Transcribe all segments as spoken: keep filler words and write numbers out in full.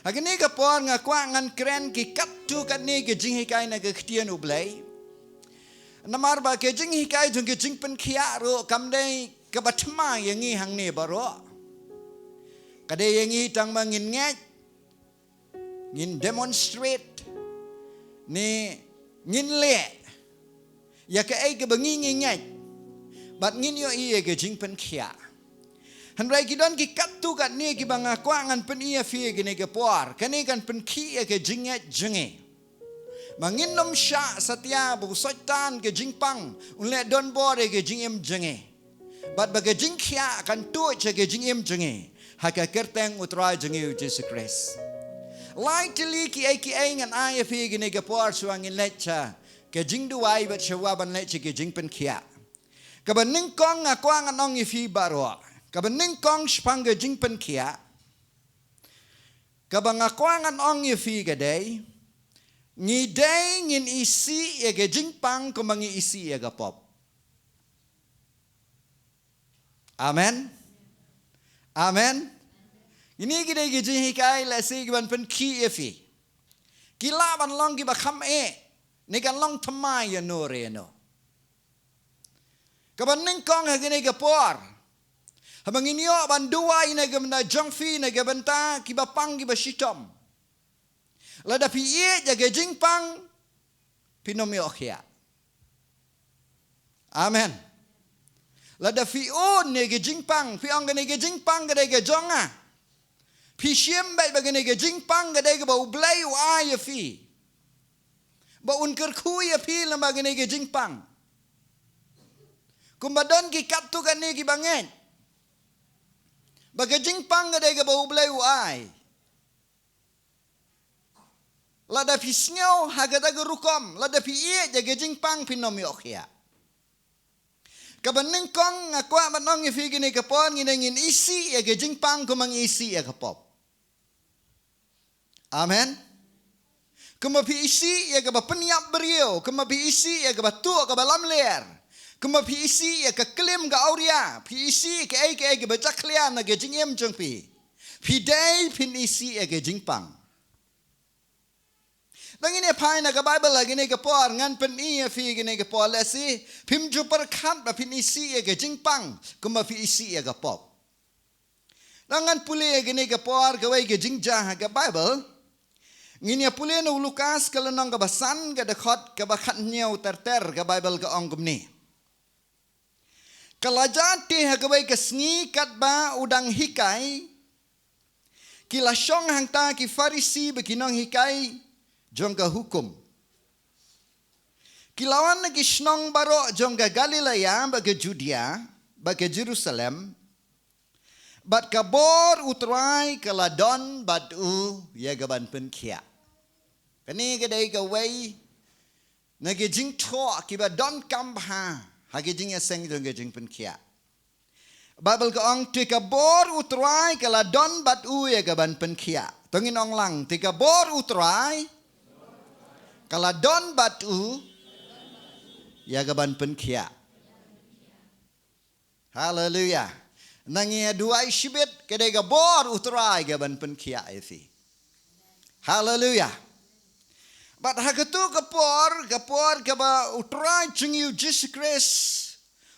Ha kane ka por nga kwah ngan kren ki katto katne ki jinghikai na ka ktien U Blei. Namar ba ki jinghikai jong ki jingpynkhiah ruh kam dei kaba thymmai ïa ngi hangne baroh. Ka dei ïa ngi tang ba ngin ngeit, ngin demonstrate, ne ngin leh ïa kaei kaba ngi ngi ngeit. Bad ngin ïohi ïa ka jingpynkhiah. Hynrei ki don ki katto katne kiba nga kwah ngan pyni ïa phi ha kane ka por. Kane kan pynkhih ïa ka jingngeit jong ngi. Ba ngin nym shah satia ba u Soitan ka jingpang un leh donbor ïa ka jingim jong ngi. Bad ba ka jingkhiah kan tuid sha ka jingim jong ngi ha ka kyrteng U Trai jong ngi U Jisu Khrist. Lai tylli kiei kiei ngan ai ïa phi ha kane ka por shuwa ngin leit sha ka jingduwai bad shuwa ban leit sha ka jingpynkhiah. Kaba nyngkong nga kwah ngan ong ïa phi baroh. Kaba nyngkong shaphang ka jingpynkhiah. Kaba nga kwah ngan ong ïa phi ka dei, ngi dei ngin isih ïa ka jingpang kumba ngi isih ïa ka pop. Amen. Amen. Kine ki dei ki jinghikai lehse kiban pynkhih ïa phi. Ki lah ban long kiba kham eh, ne kan long thymmai ïa no re no. Kaba nyngkong ha kane ka por, haba ngin ïoh ban duwai na ka bynta jong phi, na ka bynta kiba pang kiba shitom. Lada phi ïeit ïa ka jingpang, phin nym ïoh khiah. Amen. Lada phi un ïa ka jingpang, phi ong kane ka jingpang ka dei ka jong nga. Phi shim beit ba kane ka jingpang ka dei kaba U Blei u ai ïa phi. Ba un kyrkhu ïa phi lem bad kane ka jingpang. Kumba don ki katto katne kiba ngeit ba ka jingpang ka dei kaba U Blei u ai. Lada phi sngew ha kata ka rukom, lada phi ïeit ïa ka jingpang phin nym ïoh khiah. Kaba nyngkong nga kwah ban ong ïa phi kane ka por, ngi dei ngin isih ïa ka jingpang kumba ngi isih ïa ka pop. Amen. Kumba phi isih ïa kaba pynïap briew, kumba phi isih ïa kaba tuh kaba lamler, kumba phi isih ïa ka klim ka awria, phi isih ïa kaei kaei kaba jakhlia na ka jingim jong phi. Phi dei phin isih ïa ka jingpang. Tang ngin ïa phai na ka Baibl ha kane ka por, ngan pyni ïa phi ha kane ka por lehse phim ju pyrkhat ba phin isih ïa ka jingpang kumba phi isih ïa ka pop. Tang ngan pule ha kane ka por kawei ka jingjia ha ka Baibl. Ngin ïa pule na u Lukas ka lynnong kaba san, ka dkhot kaba khathynñiew ter ter, ka Baibl ka ong kumne. Ka la jia te ha kawei ka sngi katba u dang hikai, ki la shong hangta ki Pharisi bad ki nonghikai jong ka hukum. Ki la wan na ki shnong baroh jong ka Galilaia bad ka Judia bad ka Jerusalem. Bad ka bor U Trai ka la don bad u ïa kaban pynkhiah. Kane ka dei kawei na ki jingthoh kiba donkam bha ha ki jingïaseng jong ki jingpynkhiah. Baibl ka ong, te ka bor U Trai ka la don bad u ïa kaban pynkhiah. To ngin ong lang, te ka bor U Trai ka la don bad u ïa kaban pynkhiah. Haleluia. Nang ïa duwai shibit, ka dei ka bor U Trai kaban pynkhiah ïa phi. Haleluia. Bad ha katu ka por, ka por kaba U Trai jong ngi U Jisu Khrist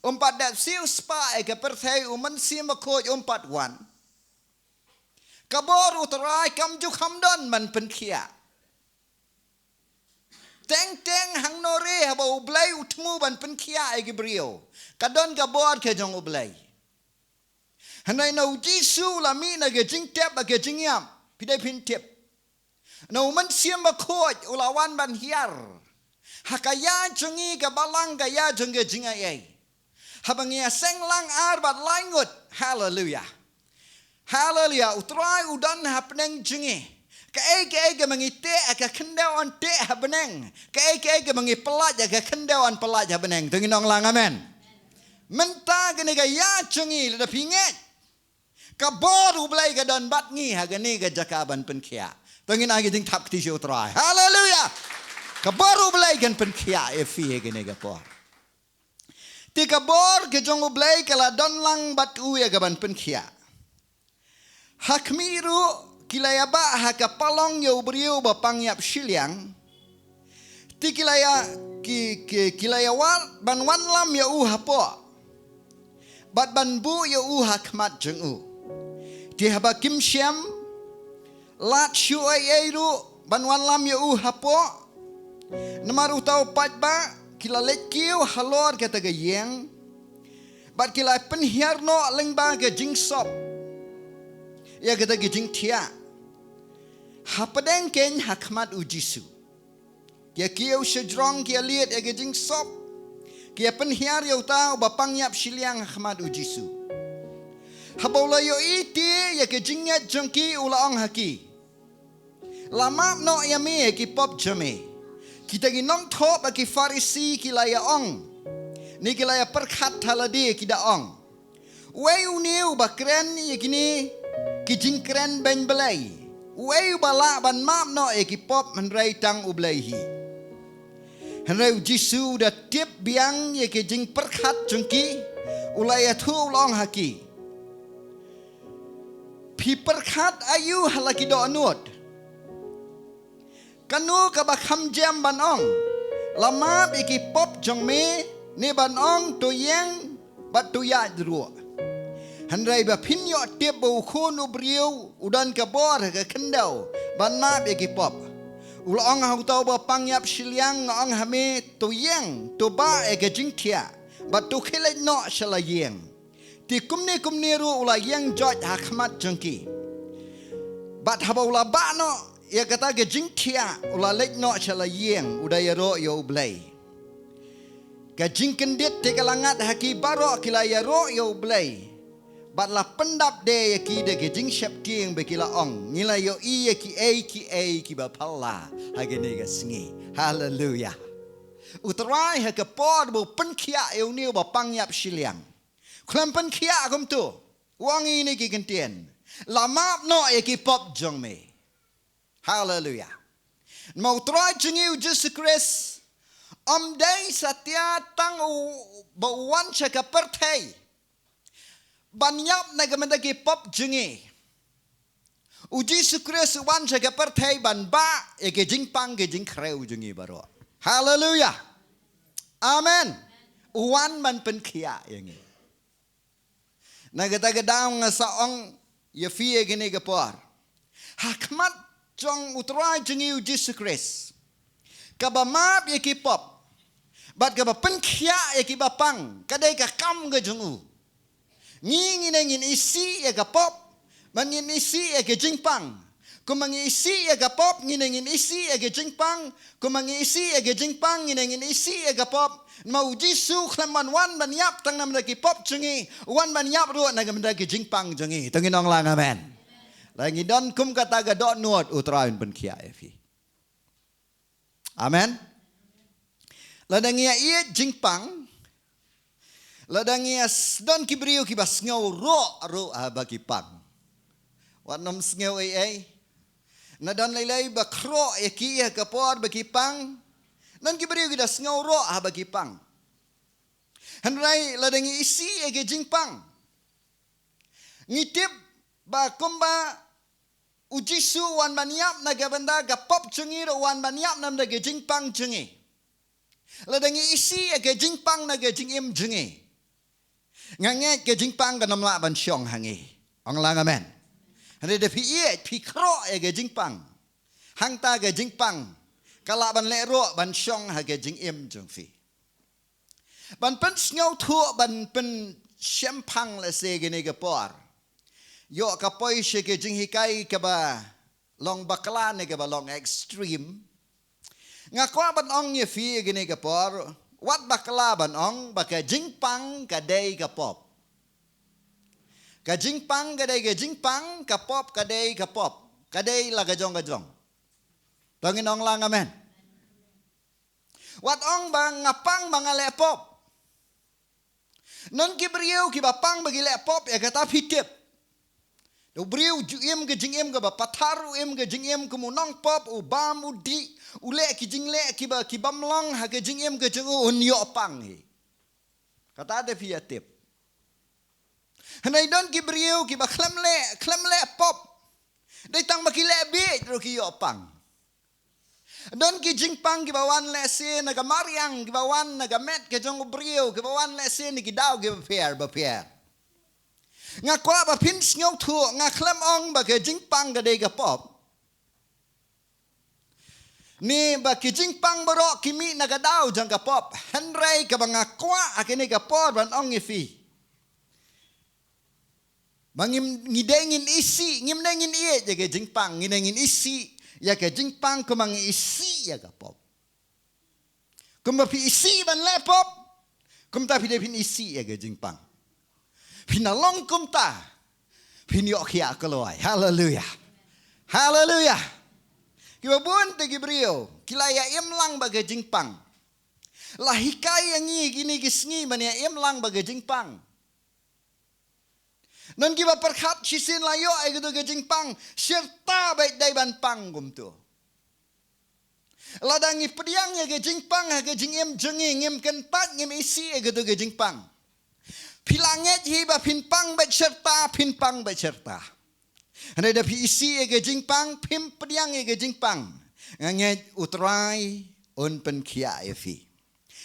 um pat dep siew spah ïa ka pyrthei, U Mynsiem Bakhuid um pat wan, ka bor U Trai kam ju kham don ban pynkhiah. Teng teng hangno re haba U Blei u thmu ban pynkhiah ïa ki briew, ka don ka bor ka jong U Blei. Hynrei na U Jisu u la mih na ka jingtep bad ka jingïap, phi dei phin tip. Na U Mynsiem Bakhuid u la wan ban hiar ha ka ïa jong ngi, ka balang ka ïa jong ka jingaiei. Haba ngi ïaseng lang ar bad lai ngut. Haleluia. Haleluia. U Trai u don hapdeng jong ngi. Kaei kaei kaba ngi teh ha ka khyndew yn teh ha bneng. Kaei kaei kaba ngi pyllait ha ka khyndew yn pyllait ha bneng. To ngin ong lang amen. Mynta kane ka ïa jong ngi, lada phi ngeit, ka bor U Blei ka don bad ngi ha kane ka jaka ban pynkhiah. To ngin ai ka jingthap kti sha U Trai. Haleluia. Ka bor U Blei kan pynkhiah ïa phi ha kane ka por. Te ka bor ka jong U Blei ka la don lang bad u ïa kaban pynkhiah. Ha khmih ruh ki la ïabah ha ka palong ïa u briew ba pang ïap shiliang, te ki la ïa, ki, ki, ki la ïawad ban wanlam ïa u hapoh, bad ban buh ïa u ha khmat jong u. Te haba kim shym lad shuh ei ei ruh ban wanlam ïa u hapoh, namar uta u paidbah, ki la leit kiew halor kata ka ïing, bad ki la pynhiar noh lyngba ka jingsop ïa kata ka jingthiah hapdeng keiñ ha khmat u Jisu. Ki ïa kiew shajrong, ki ïa leit ïa ka jingsop, ki ïa pynhiar ïa uta uba pang ïap shiliang ha khmat u Jisu. Haba u la ïohi te ïa ka jingngeit jong ki, u la ong ha ki, "La map noh ïa me ïa ki pop jong me." Kita ki nongthoh bad ki Pharisi ki la ïa ong, ne ki la ïa pyrkhat ha lade, ki da ong, "Uei une uba kren ïa kine ki jingkren beiñ Blei? Uei uba lah ban map noh ïa ki pop hynrei tang U Blei hi?" Hynrei u Jisu u da tip biang ïa ki jingpyrkhat jong ki, u la ïathuh, u la ong ha ki, "Phi pyrkhat aïu ha la ki dohnud? Kano kaba kham jem ban ong, 'La map ïa ki pop jong me', ne ban ong, 'To ïeng bad to ïaid ruh'? Hynrei ba phin ïoh tip ba u Khun u Briew u don ka bor ha ka khyndew ban map ïa ki pop." U la ong ha uta uba pang ïap shiliang, "Nga ong ha me, to ïeng, to bah ïa ka jingthiah, bad to khie leit noh sha la ïing." Te kumne kumne ruh u la ïeng joit ha khmat jong ki. Bad haba u la bah noh ïa kata ka jingthiah, u la leit noh sha la ïing, u da ïaroh ïa U Blei. Ka jingkyndit te ka la ngat ha ki baroh, ki la ïaroh ïa U Blei. Bad la pyndap de ïa ki da ka jingsheptieng, ba ki la ong, "Ngi la ïohi ïa kiei kiei kiba phylla ha kane ka sngi." Haleluya. U Trai ha ka por ba u pynkhiah ïa une uba pang ïap shiliang, khlem pynkhiah kumto, u ong ïa kine ki kyntien, "La map noh ïa ki pop jong me." Haleluya. Namar u Trai jong ngi u Jisu Khrist um dei satia tang u, ba u wan sha ka pyrthei ban ïap na ka bynta ki pop jong ngi. U Jisu Khrist u wan sha ka pyrthei ban bah ïa ki jingpang ki jingkhrew jong ngi baroh. Haleluya. Amen. U wan ban pynkhiah ïa ngi. Na kata ka daw nga sa ong ïa phi ïa kane ka por, ha khmat jong u Trai jong ngi u Jisu Khrist, kaba map ïa ki pop bad kaba pynkhiah ïa kiba pang, ka dei ka kam ka jong u. Ngi, ngi ne ngin isih ïa ka pop, bad ngin isih ïa ka jingpang. Kumba ngi isih ïa ka pop, ngi ne ngin isih ïa ka jingpang. Kumba ngi isih ïa ka jingpang, ngi ne ngin isih ïa ka pop. Namar u Jisu khlem ban wan ban ïap tang namar ki pop jong ngi, u wan ban ïap ruh namar ki jingpang jong ngi. To ngin ong lang amen. Lada ngi don kum kata ka dohnud, u Trai un pynkhiah ïa phi. Amen. Lada ngi ïa ïeit jingpang, lada ngi ïa s-, don ki briew kiba sngew roh ruh haba ki pang. Wat nym sngew ei ei. Na don lei lei ba khroh ïa ki ha ka por ba ki pang. Don ki briew ki da sngew roh haba ki pang. Hynrei lada ngi isih ïa ki jingpang, ngi tip ba kumba u Jisu u wan ban ïap na ka bynta ka pop jong ngi ruh u wan ban ïap na ka bynta ka jingpang jong ngi. Lada ngi isih ïa ka jingpang na ka jingim jong ngi, nga ngeit ka jingpang kan ym lah ban shong ha ngi. Ong lang amen. Hynrei lada phi ïeit, phi khroh ïa ka jingpang, hangta ka jingpang ka lah ban leh roh ban shong ha ka jingim jong phi. Ban pynsngewthuh, ban pynshemphang lehse kane ka por, ïoh ka poi sha ka jinghikai kaba long bakla ne kaba long extreme. Nga kwah ban ong ïa phi ïa kane ka por, wat bakla ban ong ba ka jingpang ka dei ka pop. Ka jingpang ka dei ka jingpang, ka pop ka dei ka pop. Ka dei la ka jong ka jong. To ngin ong lang amen. Wat ong ba nga pang ba nga leh pop. Non ki briew kiba pang ba ki leh pop, ïa kata phi tip. U briew u ju im ka jingim kaba pathar, u im ka jingim kum u nongpop, u bam, u dih, u leh ki jingleh kiba, ki bym long ha ka jingim ka jong u, un ïoh pang hi. Kata te phi ïa tip. Hynrei don ki briew kiba khlem leh, khlem leh pop, Dei tang ba ki leh bieit ruh ki ïoh pang. Don ki jingpang kiba wan lehse na ka mariang, kiba wan na ka met ka jong u briew, kiba wan lehse na ki daw kiba pher ba pher. Nga kwah ba phin sngewthuh, nga khlem ong ba ka jingpang ka dei ka pop. Ne ba ki jingpang baroh ki mih na ka daw jong ka pop. Hynrei kaba nga kwah ha kane ka por ban ong ïa phi, ba ngim, ngi dei ngin isih, ngim dei ngin ïeit ïa ka jingpang, ngi dei ngin isih ïa ka jingpang kumba ngi isih ïa ka pop. Kumba phi isih ban leh pop, kumta phi dei phin isih ïa ka jingpang. Phin ïa long kumta, phin ïoh khiah kloi. Haleluya. Haleluya. Kiba bun te ki briew ki la ïa im lang bad ka jingpang. La hikai ïa ngi kine ki sngi ban ïa im lang bad ka jingpang. Non kiba pyrkhat shisien la ïoh ïa kito ki jingpang, syrta beit dei ban pang kumto. Lada ngi pdiang ïa ki jingpang ha ki jingim jong ngi, ngim kyntait, ngim isih ïa kito ki jingpang. Phi la ngeit hi ba phin pang beit syrta, phin pang beit syrta. Hynrei da phi isih ïa ki jingpang, phim pdiang ïa ki jingpang, nga ngeit U Trai un pynkhiah ïa phi.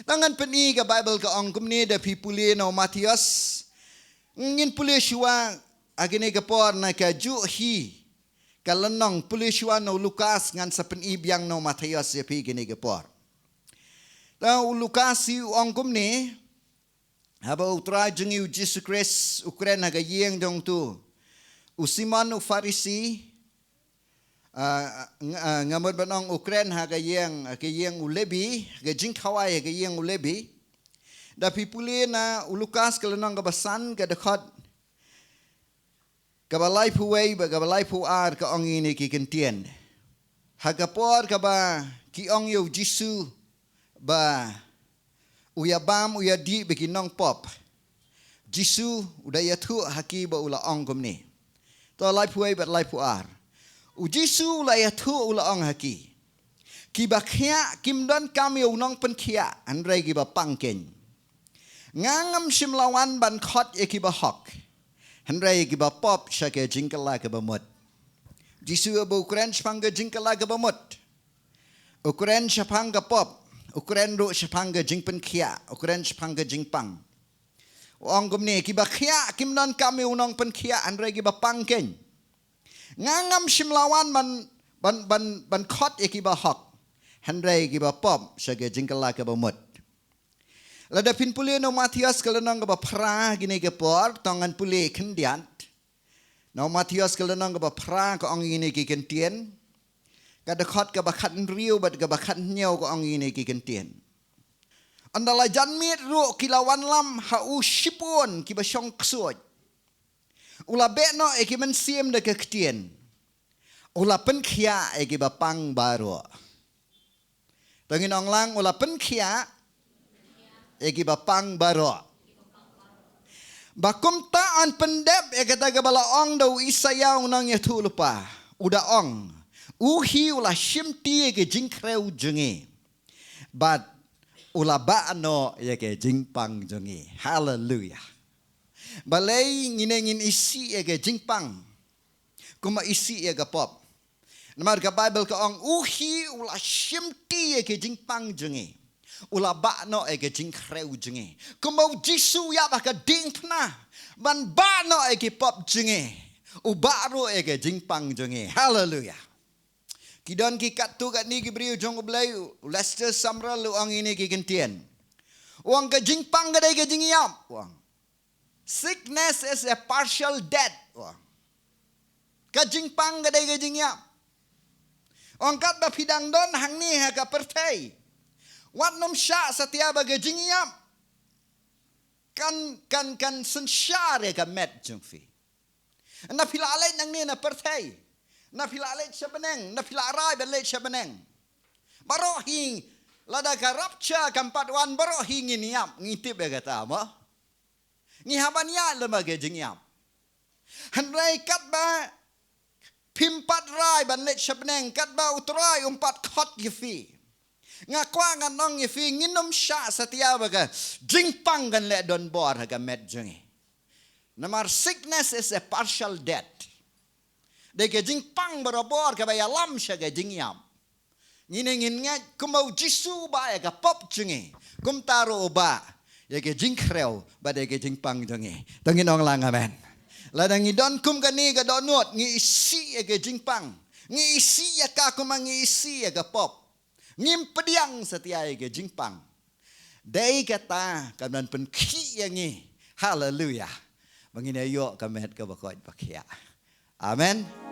Tang ngan pyni, ka Baibl ka ong kumne, da phi pule na u Mathaios. Ngin pule shuwa ha kane ka por na ka juh hi ka lynnong, pule shuwa na u Lukas, ngan sa pyni biang na u Mathaios ïa phi kane ka por. Te u Lukas hi u ong kumne, haba U Trai jong ngi U Jisu Khrist u kren ha ka ïing jong uto u Simon u Pharisi, ah, nga, ah, nga mut ban ong u kren ha ka ïing, ha ka ïing u Lebi, ha ka jingkhawai ha ka ïing u Lebi. Da phi pule na u Lukas ka lynnong kaba san, ka dkhot kaba laiphew wei bad kaba laiphew ar, ka ong ïa kine ki kyntien. Ha ka por kaba ki ong ïa U Jisu ba u ïa bam, u ïa dih bad ki nongpop, Jisu u da ïathuh ha ki bad u la ong kumne. To, laiphew wei bad laiphew ar. U Jisu u la ïathuh, u la ong ha ki, kiba khiah kim donkam ïa u nongpynkhiah, hynrei kiba pang keiñ. Nga ngam shym la wan ban khot ïa kiba hok, hynrei ïa kiba pop sha ka jingkylla kaba mut. Jisu haba u kren shaphang ka jingkylla kaba mut, u kren shaphang ka pop, u kren ruh shaphang ka jingpynkhiah, u kren shaphang ka jingpang. U ong kumne, kiba khiah kim donkam ïa u nongpynkhiah, hynrei kiba pang keiñ. Nga ngam shym la wan ban, ban, ban, ban khot ïa kiba hok, hynrei kiba pop sha ka jingkylla kaba mut. Lada phin pule na u Mathaios ka lynnong kaba phra kine ki por, to ngan pule khyndiat. Na u Mathaios ka lynnong kaba phra ka ong ïa kine ki kyntien. Ka dkhot kaba khathynriew bad kaba khathynñiew ka ong ïa kine ki kyntien. Ynda la jan miet ruh ki la wanlam ha u shibun kiba shong ksuid. U la beh noh ïa ki mynsiem da ka ktien. U la pynkhiah ïa kiba pang baroh. To ngin ong lang, u la pynkhiah ïa kiba pang baroh. Ba kumta yn pyndep ïa kata kaba la ong da u Isaïah u nongïathuh lypa. U da ong, u hi u la shimti ïa ka jingkhrew jong ngi, bad u la bah noh ïa ka jingpang jong ngi. Haleluya. Balei ngin, ngin isih ïa ka jingpang kumba isih ïa ka pop? Namar ka Baibl ka ong, u hi u la shimti ïa ka jingpang jong ngi, u la bah noh ïa ka jingkhrew jong ngi. Kumba u Jisu u ïap ha ka diengphna ban bah noh ïa ki pop jong ngi, u bah ruh ïa ka jingpang jong ngi. Haleluya. Ki don ki katto katne ki briew jong U Blei, u Lester Sumrall u ong ïa kine ki kyntien. U ong ka jingpang ka dei ka jingïap, u ong. Sickness is a partial death, u ong. Ka jingpang ka dei ka jingïap. U ong katba phi dang don hangne ha ka pyrthei, wat nym shah satia ba ka jingïap kan, kan, kan synshar ïa ka met jong phi. Na phi la leit nangne na pyrthei, na phi la leit sha bneng, na phi la rai ban leit sha bneng, baroh hi, lada ka rapture kam pat wan, baroh hi ngin ïap, ngi tip ïa kata mo. Ngi hap ban ïaid lem bad ka jingïap. Hynrei katba phim pat rai ban leit sha bneng, katba U Trai um pat khot ïa phi, nga kwah ngan ong ïa phi, ngin nym shah satia ba ka jingpang kan leh donbor ha ka met jong ngi. Namar sickness is a partial death. Dei ka jingpang barabor kaba ïalam sha ka jingïap. Ngin ngin ngeit kumba u Jisu u bah ïa ka pop jong ngi, kumta ruh u bah ïa ka jingkhrew bad ïa ka jingpang jong ngi. To ngin ong lang amen. Lada ngi don kum kane ka dohnud, ngi isih ïa ka jingpang, ngi isih ïa ka kumba ngi isih ïa ka pop, ngim pdiang satia ïa ka jingpang, dei kata kan ban pynkhih ïa ngi. Haleluya. Ba ngin ïoh ka met kaba koit ba khiah. Amen.